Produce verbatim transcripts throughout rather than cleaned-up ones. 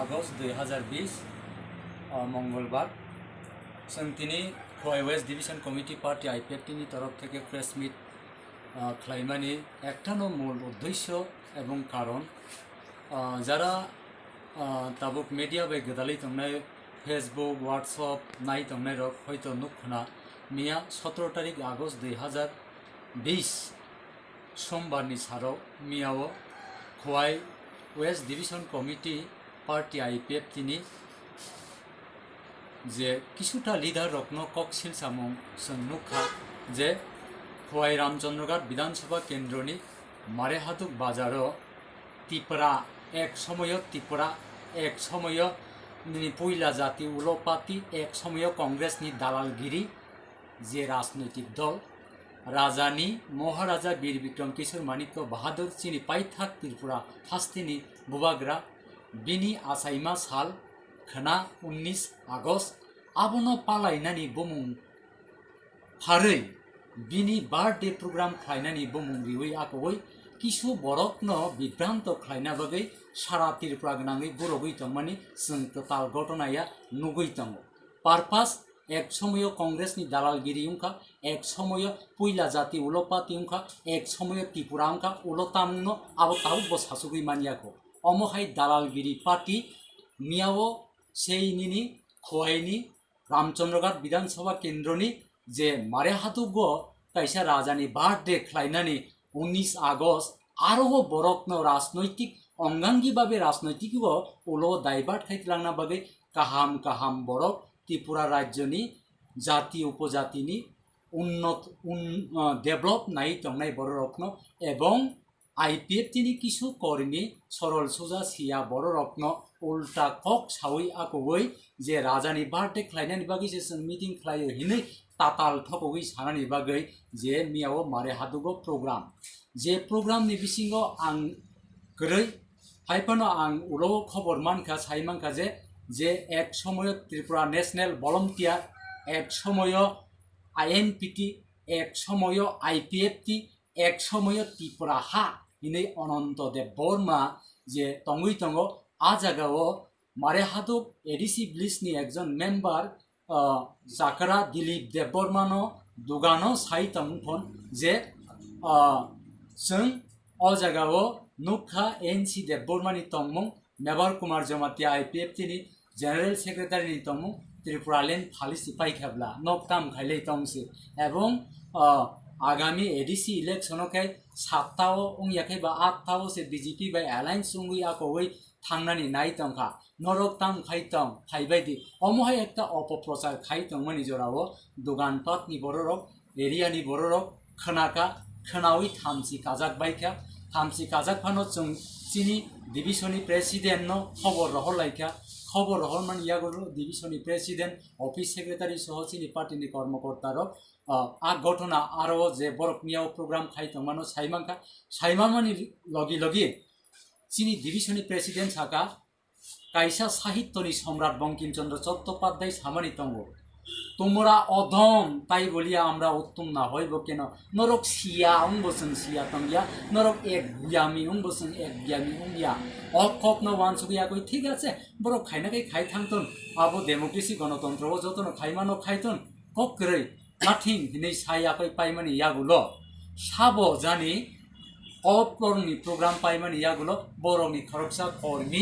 আগস্ট দুই হাজার বিশ, আহ, মঙ্গলবার। Chwng tini Khowai West Division Committee Party I P F T ni torof theke press meet, ah, khlaimani ektano mul uddesyo ebong karon. Ah, jara, ah, tabuk media bai gwdalwi tongnai, Facebook, WhatsApp nai tongnairok hoito nukkhwna, miya sotoro tarik August dui hazar bish, Sombarni saro miyao Khowai West Division Committee Party I P F T ni je kisuta leader rokno kok silsamung chwng nukha je Khowai Ramchandraghat Bidhan Sabha Kendroni Marehatuk Bazaro Tipra ek somoyo Tipra ek somoyo nini puila jati ulo party ek somoyo Congress ni dalalgiri je rajnoitik dol Rajani Maharaja Bir Bikram Kishore Manikya Bahadur chini paithak Tripura hasteni bubagra bini achaima sal khwna unnis August abono palainani bumung pharwi bini birthday program khlainani bumung riwi akowi kisu borokno bibranto khlaina bagwi sara Tripura gwnangwi gurogwi tongmani chwng kwtal gotonaya nugwi tongo. Purpose ek somoyo Congress ni dalalgiri wngkha, ek somoyo puila jati ulo party wngkha, ek somoyo Tripura wngkha, ulo tamungno abo tabukbo sasugwi manyakho. Omo hai dalalgiri party miyao sei nini Khowaini Ramchandraghat Bidhan Sabha Kendroni je Marehatukgo kaisa rajani birthday khlainani unnis August aro o borokno rajnoitik ongangi babe rajnoitik o ulo divert khai twlangna bagwi kaham kaham borok Tripura rajyoni jati upojatini unnot un, ah, develop nai tongnai bororokno ebong I P F T ni kisu kormi sorol suja siya bororokno ulta kok sawi akogwi je rajani birthday khlainani bagwi se chwng meeting khlaio hinwi tatal thokogwi sanani bagwi je miyao Marehatukgo program. Je program ni bisingo ang kwrwi hai phano ang ulo khobor mankha, sai mankha je, je ek somoyo Tripura National Volunteer, ek somoyo I N P T, ek somoyo I P F T, ek somoyo Tripura ha hinwi Ananto Debbarma je tongwi tongo, a jagao Marehatuk A D C village ni ekjon member, ah, Chakra Dilip Debbarmano dugano sai tongphon je, ah, chwng o jagao nukha N C Debbarmani tongmung, Mebar Kumar Jamatia I P F T ni General Secretary ni tongmung Tripuraland phalisi paikhabla nok tam khailai tongsi. Ebong, ah, agami A D C election o khe satta o wngya khe ba atta o se B J P bai alliance wngwi akogwi thangnani nai tongkha. Norok tam khai tong, khai bai di. Omo hai ekta opoprochar khai tongmani jorao dogan patni bororok, area ni bororok khwnaka, khwnawi thamchi kajak baikha. Thamchi kajak phano chwng chini division ni president no khobor rohor laikha. Khobor rohor mani yago division ni president, office secretary soho chini party ni kormokorta rok, ah, a gotona aro je borok miyao program khai tongmano sai mankha. Sai manmani logi logi chini division ni president saka, kaisa sahityoni somrat Bongkim Chandra Chattopadhyay samani tongo, "তোমরা অধম, তাই বলিয়া আমরা উত্তম না হইব কেন?" Norok siya wngbo chwng siya tongya, norok ek gyami wngbo chwng ek gyami wngya. O kokno wansugwi yagwi, thik ache, borok khaina khe khai thangton, abo democracy gonotontro o jotono khaimano khaiton, kok kwrwi. Nothing hinwi sai yakwi paimani yagulo sabo jani o borokni program paimani yagulo borokni khoroksa kormi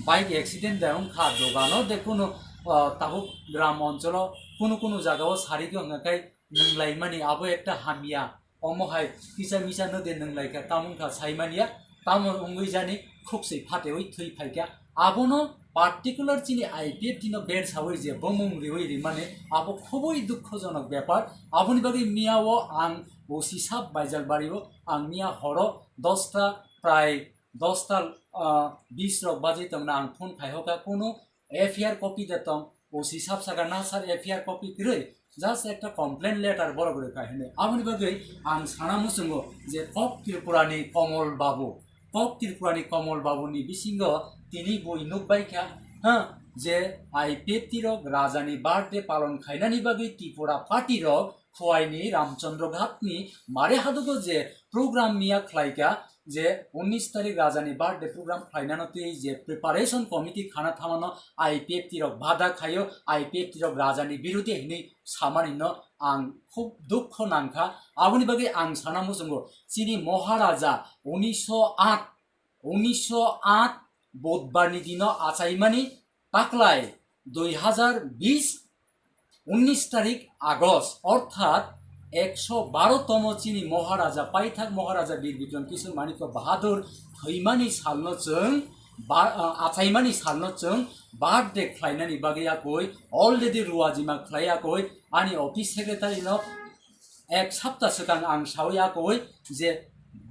bike accident de wngkha dogano de kunu, ah, tabuk gram oncholo kunu kunu jagao sarigwi hwnga khe nwnglaimani abo ekta hamya. Omo hai kisa misa no de nwnglaikha, tamo wngkha saimanya, tamo wngwi jani khuksui phatewi thwi phaikha. Abono particular chini I P F T no ber sawi je bumung riwi rimani abo khubui dukhojonok bepar. Aboni bagwi miyao ang O C sab Baijalbario ang miya horo dosta prai dosta, ah, bis rok baji tongna ang phone khai hoka, kunu F I R copy de tong, O C sab saka na sir F I R copy kwrwi, just ekta complaint letter borok rwkha hinwi. Aboni bagwi ang sana muchungo je kok Tripura ni Komol Babu, kok Tripura ni Komol Babu ni bisingo tini bui nukbaikha, ha, je I P F T rok raja ni birthday palon khainani bagwi Tripura party rok Khowai ni Ramchandra Ghat ni Marehadugo je program miya khlaikha, je unnish tarik rajani birthday program khlainano twi je preparation committee khana thamano I P F T rok bada khaio, I P F T rok rajani birudhe hinwi samani no ang khub dukho nangkha. Aboni bagwi ang sana muchungo, chini Maharaja unisho aat, unisho aat Budbar ni dino achaimani taklai dui hazar bis unnish tarik August, orthat ekso baro tomo chini Maharaja, paithak Maharaja Bir Bikram Kishore Manikya Bahadur thwimani salno chwng ba-, ah, achaimani salno chwng birthday khlainani bagwi yakwi already ruajima khlai yakwi ani office secretary no ek sapta swkang ang sawi yakwi je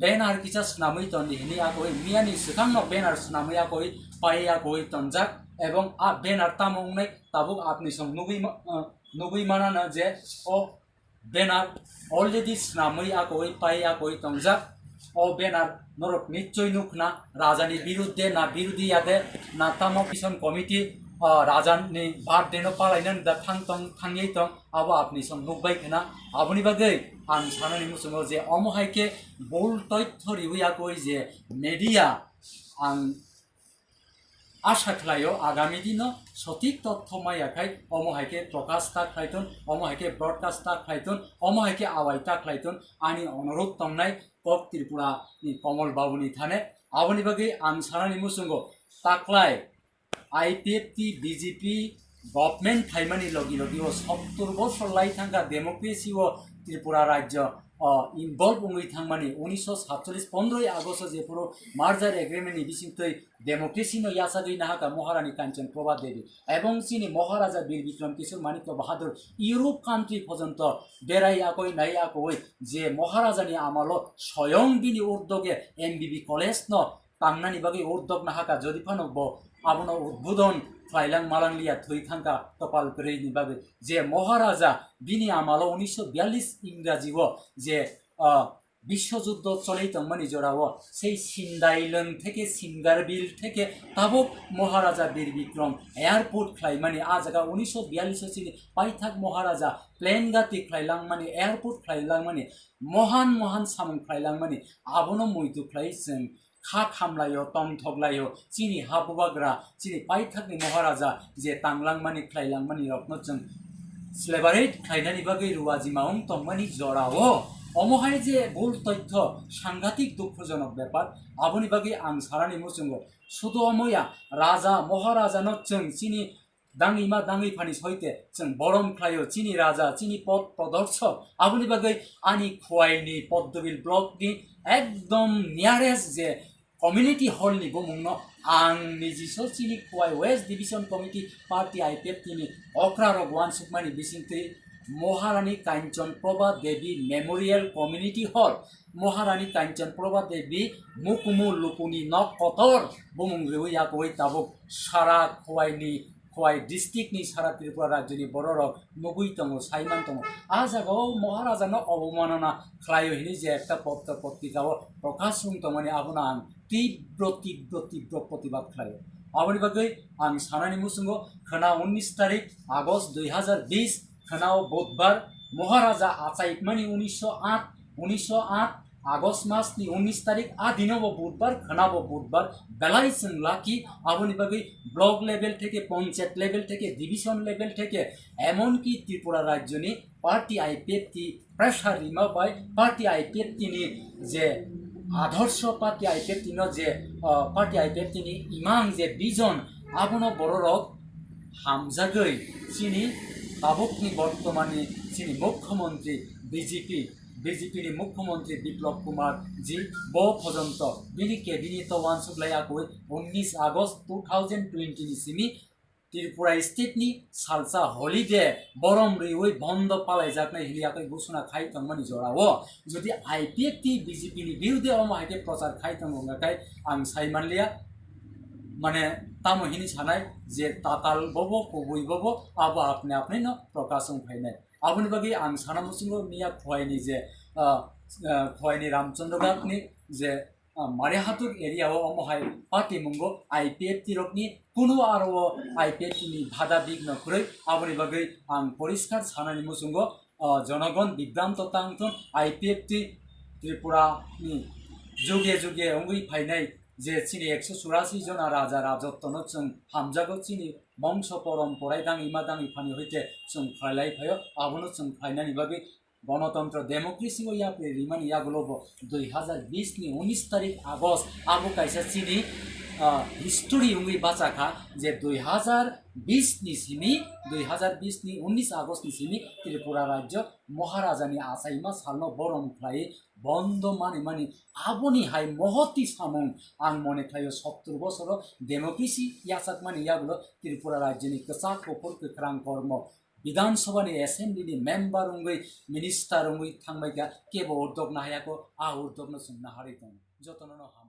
banner kisa swnamwi tondi hini yakwi, miyani swkangno banner swnamwi yakwi, pai yakwi tonjak, ebong a banner tamo wngnai tabuk apni song nugwi ma-, ah, nugwi manana je o banner already swnamwi yakwi, pai yakwi tongjak. O banner norok nichoi nukhna, rajani birudhe na birudhi yade na tamo opposition committee, ah, rajani birthday no palainani da thang tong, thangwi tong, abo apni song nukbai khna. Aboni bagwi ang sanani muchungo je omo hai khe bul toitho riwi yakwi je media ang asha khlaio agami dino sothik totho maya khai omo hai khe prokash ta khlai thun, omo hai khe broadcast ta khlai thun, omo hai khe awai ta khlai thun, ani onurodh tongnai kok Tripura ni Komol Babu ni thane. Aboni bagwi ang sanani muchungo taklai I P F T B J P government phaimani logi logi o sottor bosor lai thangkha democracy o Tripura rajyo o involve wngwi thangmani. Unisho satcholish pondroi August o jephuru merger agreement ni bisingtwi democracy no yachagwi nahaka Maharani Kanchan Prabha Devi ebong chini Maharaja Bir Bikram Kishore Manikya Bahadur Europe country porjonto berai yakoi nai yakoi je Maharaja ni amalo soyong bini urdoge M B B college no tangnani bagwi urdok nahaka, jodi phano bo abono udbodon khlailang malang liya thwi thangkha topal kwrwi ni bagwi. Je Maharaja bini amalo unisho biyallis Ingraji o je, ah, biswojuddo cholwi tongmani jorao sei Sindailwng theke Singarbil theke tabuk Maharaja Bir Bikram airport khlaimani, a jaga unisho biyallis o chini paithak Maharaja plane gati khlailangmani, airport khlailangmani, mohan mohan samung khlailangmani, abono muitu khlai chwng kha khamlaio, tongthoklaio, chini ha bubagra, chini paithakni Maharaja je tanglangmani, khlailangmani rokno chwng celebrate khlainani bagwi ruajima wng tongmani jorao. Omo hai je bul toitho, sangatik dukhojonok bepar, aboni bagwi ang sanani muchungo, sudo omoya, raja, Maharajano chwng chini dangwi ma dangwi phani soite chwng borom khlaio, chini raja, chini pot prodorshok. Aboni bagwi ani Khwaini Poddobil block ni ekdom nearest je community hall ni bumung no ang nijiso chini Khwai West Division Committee Party I P F T ni okra rok uansukmani bisingtwi Maharani Kanchan Prabha Devi Memorial Community Hall, Maharani Kanchan Prabha Devi mukumu lukuni nok kotor bumung riwi yakwi tabuk sara Khwaini Khwai district ni sara Tripura rajyo ni borok rok nugwi tongo, saiman tongo. A jaga o Maharaja no obomanana khlaio hinwi je ekta potro potrika o prokash wng tongmani, abono ang tibro, tibro, tibro protibad khlaio. Aboni bagwi ang sanani muchungo khwna unnish tarik August dui hazar bis, khwnao Budbar, Maharaja achaikmani unisho aat, unisho aat, August mas ni unnish tarik, a dino bo Budbar, khwnabo Budbar, belai chwng lucky, aboni bagwi block level theke, panchayat level theke, division level theke, emonki Tripura rajyoni party I P F T pressure rima bai party I P F T ni je adorsho, party I P F T no je, ah, party I P F T ni imang je vision, abono bororok hamjagwi chini tabukni bortomani chini mukhyamantri B J P, B J P ni mukhyamantri Biplab Kumar ji bo porjonto bini cabinet o uansuk lai akwi unnish August two thousand twenty ni simi Tripura state ni salsa holiday borom riwi bondo palaijaknai hwnwi yakwi ghosona khai tongmani jorao jodi I P F T B J P ni birudhe omo hai khe prochar khai tongo wngkha khai ang sai manliya. Mane tamo hini sanai je tatal bobo, kubui bobo, abo apni apni no prokash wng phainai. Aboni bagwi ang sana muchungo miya Khwaini je, ah, ah, Khwaini Ramchandra Ghat ni je, ah, Marihatur area o omo hai party mungo I P F T rokni kunu aro o I P F T ni bhada bigno kwrwi. Aboni bagwi ang poriskar sanani muchungo, ah, jonogon bibranto tang thun, I P F T Tripura ni Juge juge wngwi phainai je chini ekso churasi jona raja rajottono chwng hamjago, chini bongso porom porai dangwi ma dangwi phani hoite chwng phailai phaio, abono chwng phainani bagwi Gonotontro democracy o yapri rimani yagulo bo dui hazar bis ni unis tarik August abo kaisa chini, ah, history wngwi bachakha je dui hazar bis ni simi, dui hazar bis ni unis August ni simi Tripura rajyo Maharaja ni achaima salno borom khlai bondo mani mani aboni hai mohoti samung ang mone khlaio sottor bosoro democracy yachakmani yagulo Tripura rajyoni kwchak kuphur kwkhrang kormo Bidhan Sabha ni Assembly ni member wngwi minister wngwi thangbai kha, kebo urdok nahaya kho, a urdok no chwng naharwi tongo. Jotono no ham.